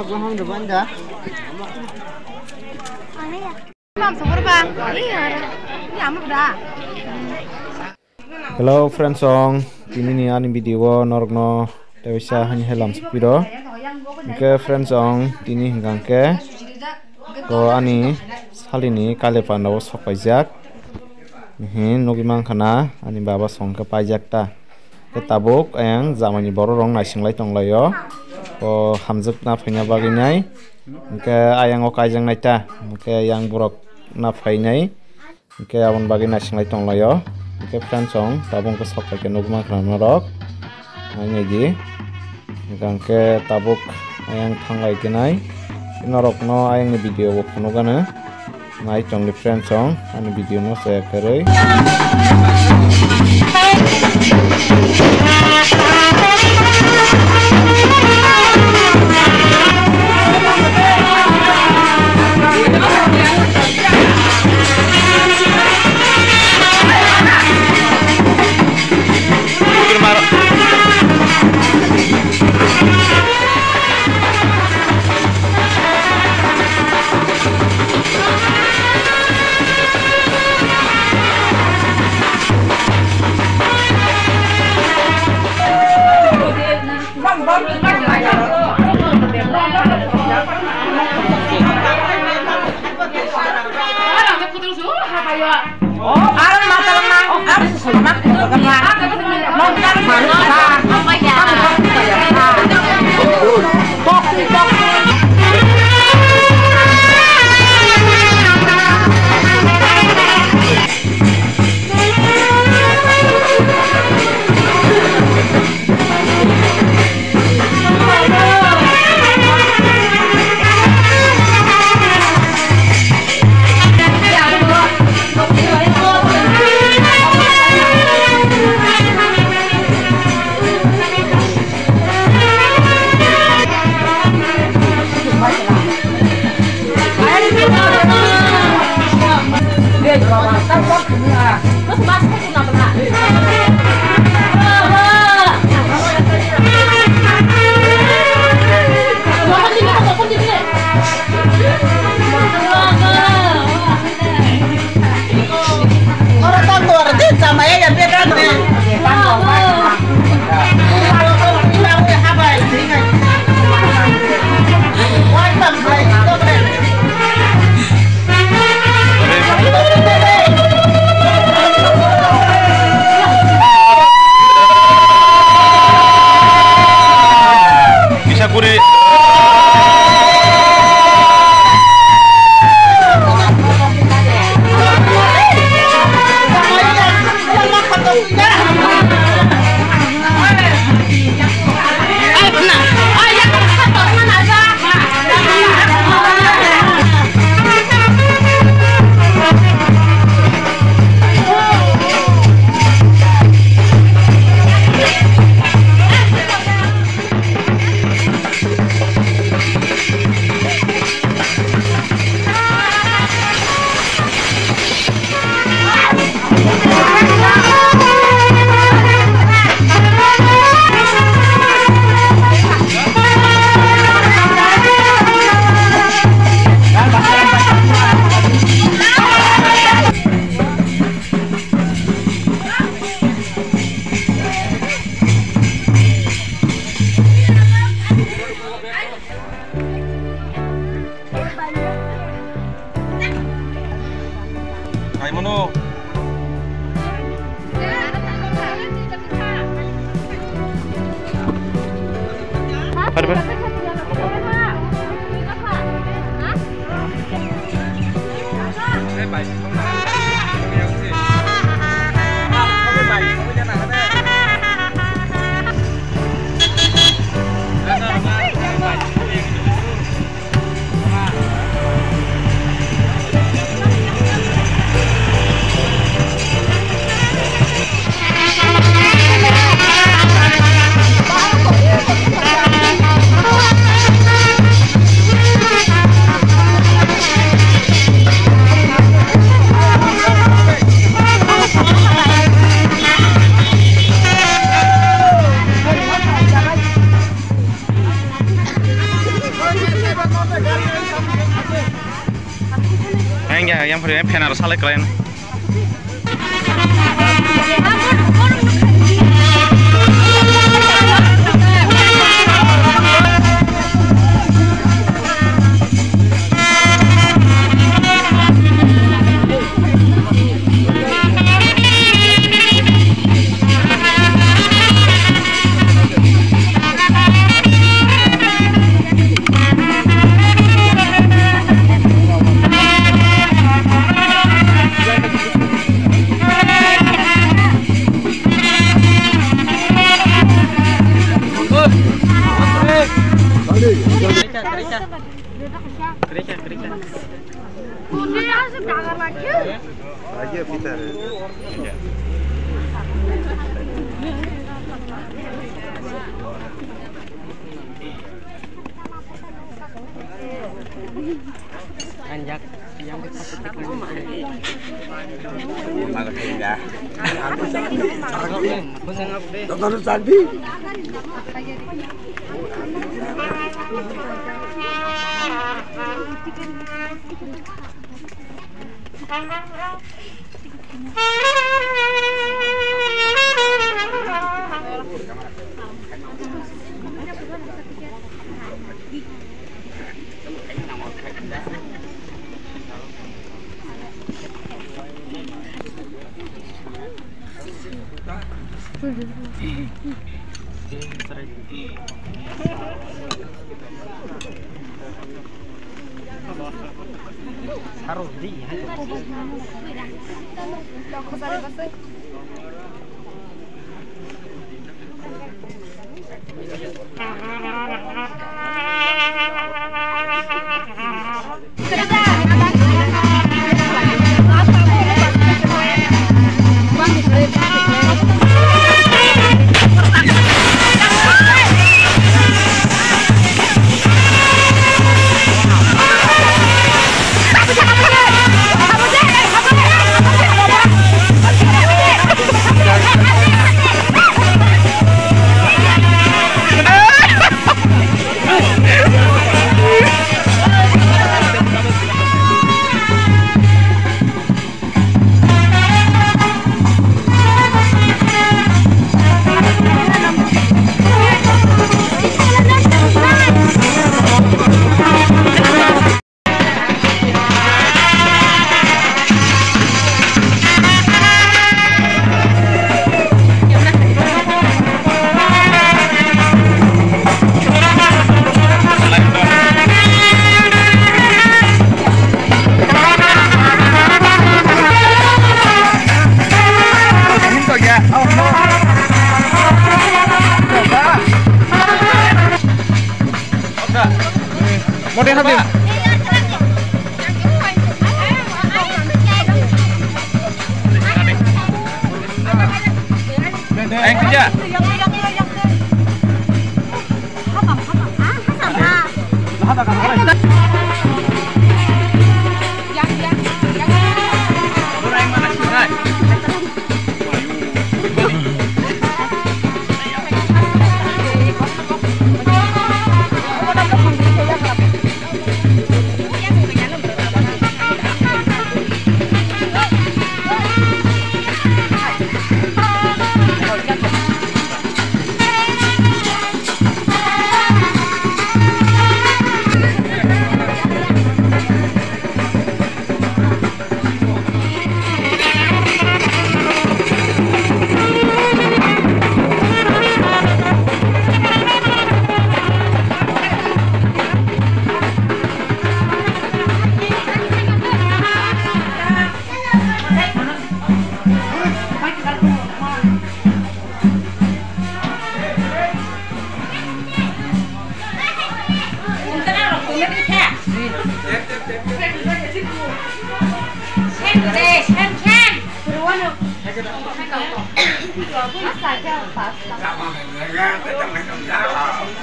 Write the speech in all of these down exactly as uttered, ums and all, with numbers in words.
Hello friends ong, tini ni ani video o norok no teisa hani helam sipiro. Hingke friends ong, tini hingka hingke ko ani salini kaile panda o sok paijak. Hin nugui mankha na ani baba song khe paijak ta. Khe tabuk ayang jamani borok rok naising lai tong lai o. O hamjak na phaina bagwi nai. Hingke ayang o kaijak nai ta. Hingke yang borok na phainai. Hingke aboni bagwi naising lai tong lai o. Hingke friends song tabuk hingke sok pai khe nugui mankha na norok. Nainai di. Hingke tabuk ayang thanglai khe nai. Norok no ayang ni video bo phunuk gana. Nai tong di friends song ani video no saya kwrwi. Bisa kuri. Kaimano. Pare, pare. Yang pori phenar salai kelain. Anjak, yang kita. Modern habdi. Ang kija.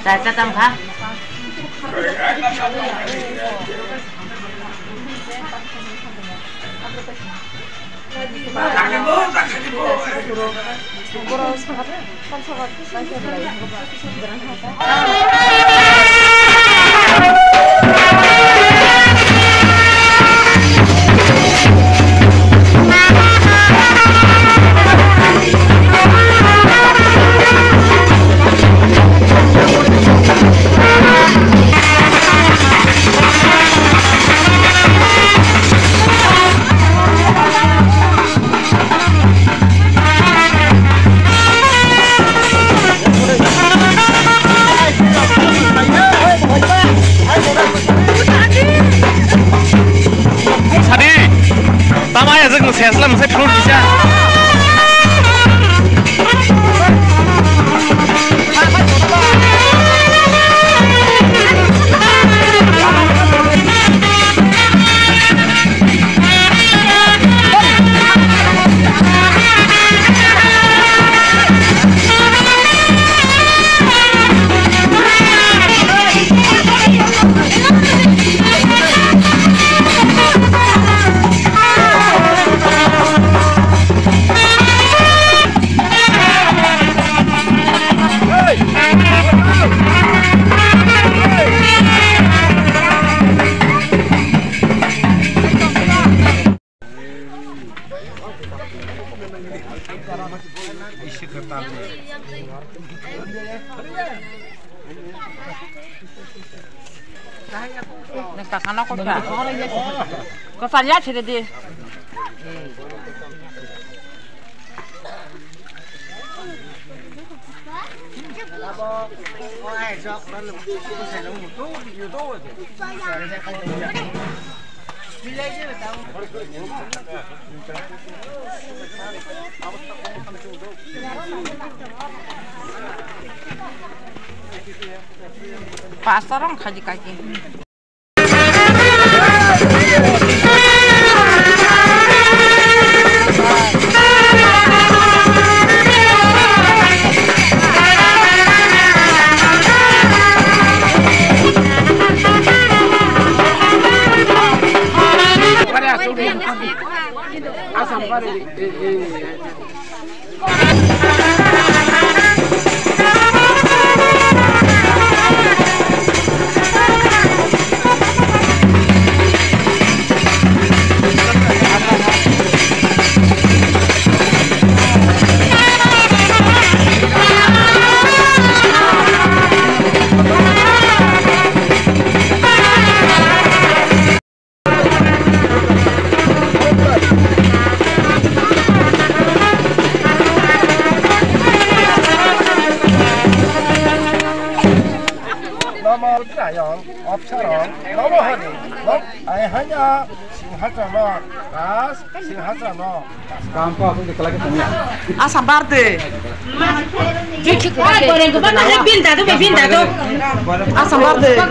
Sa cha tam kha. Nang takana kota. Kota lihat sini di. Pastor ang kaji kaji. Nomo Rudra yong, Apsara yong, nomo hani, nok ai hanya, Singhacha no, ras, Singhacha no. Asa birthday. Asa birthday.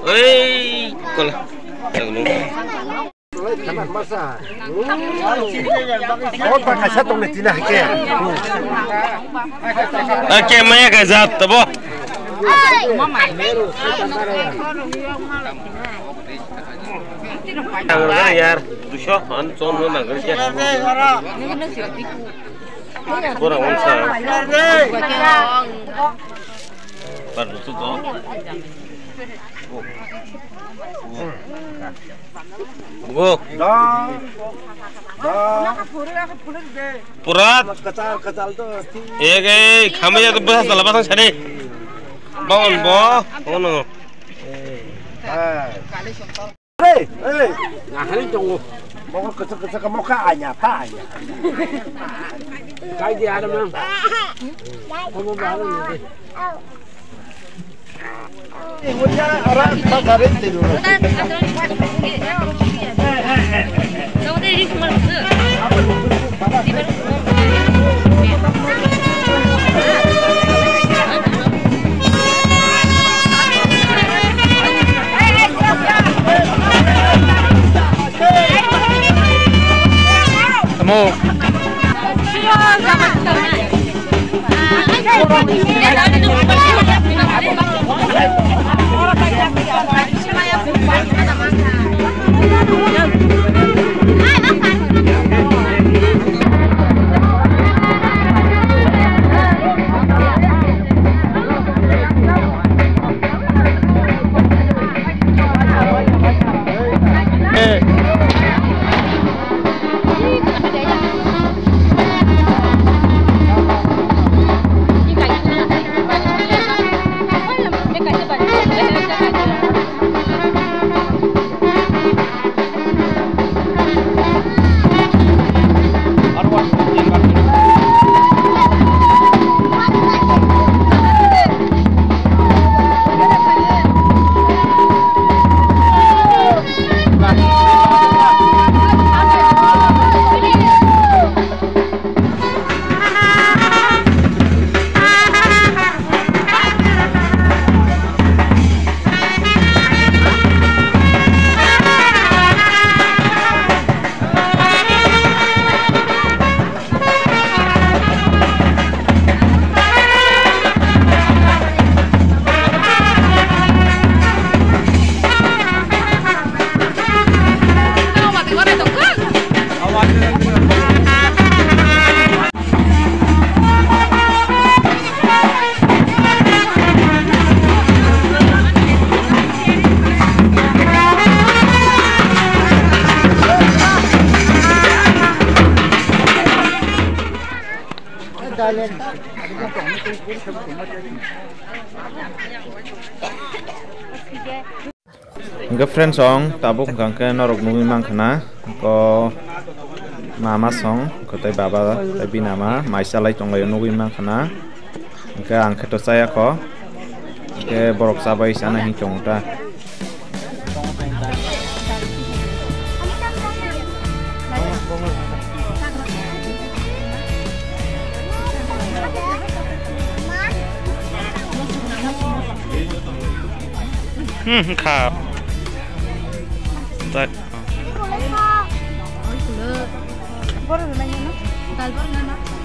Ei, kola. Oke, maya ka jat tabo. Yar, dusho, an chon no nang khe. Bora onsa. Par tu to. Go. Pura. Ek, ek, khamai ya to bas dala bas sare. Bawon bo, ono. Hey, hey. Ahari tongo. Bogo kecil kecil kamu ka anya, pa anya. Kai di ada mang. Kamu baru ni. Tamo. Hingke friends, ang tabuk hingka khe norok nugui mankha na, ko mama song, ko tei baba, tei bini ama mai chalai tonglaio nugui mankha na, hingke ang khe to chaya kho, hingke borok chabai chana hin chong ta. Hmm, khap. Tak.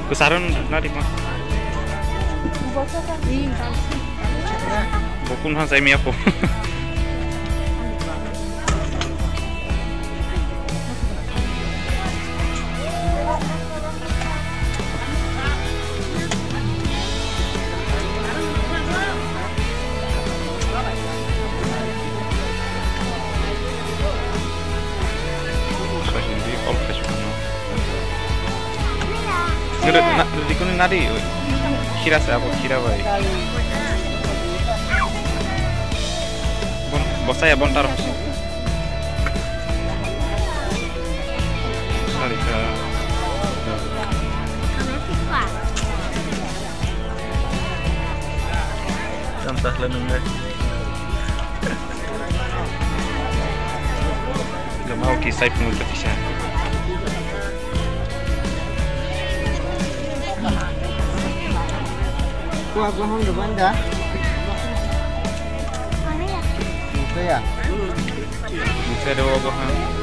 Kusaron nari ma. Bokun ha sai mi apo. Rikuni nari, khira se abo khira bai. Bon, bosai abon tar hosi. Sarika. Tam sahla nung deh. Gama oki sai pung ta kisa. Kuah bohong depan dah. Itu ya. Bisa ada buah-buahan.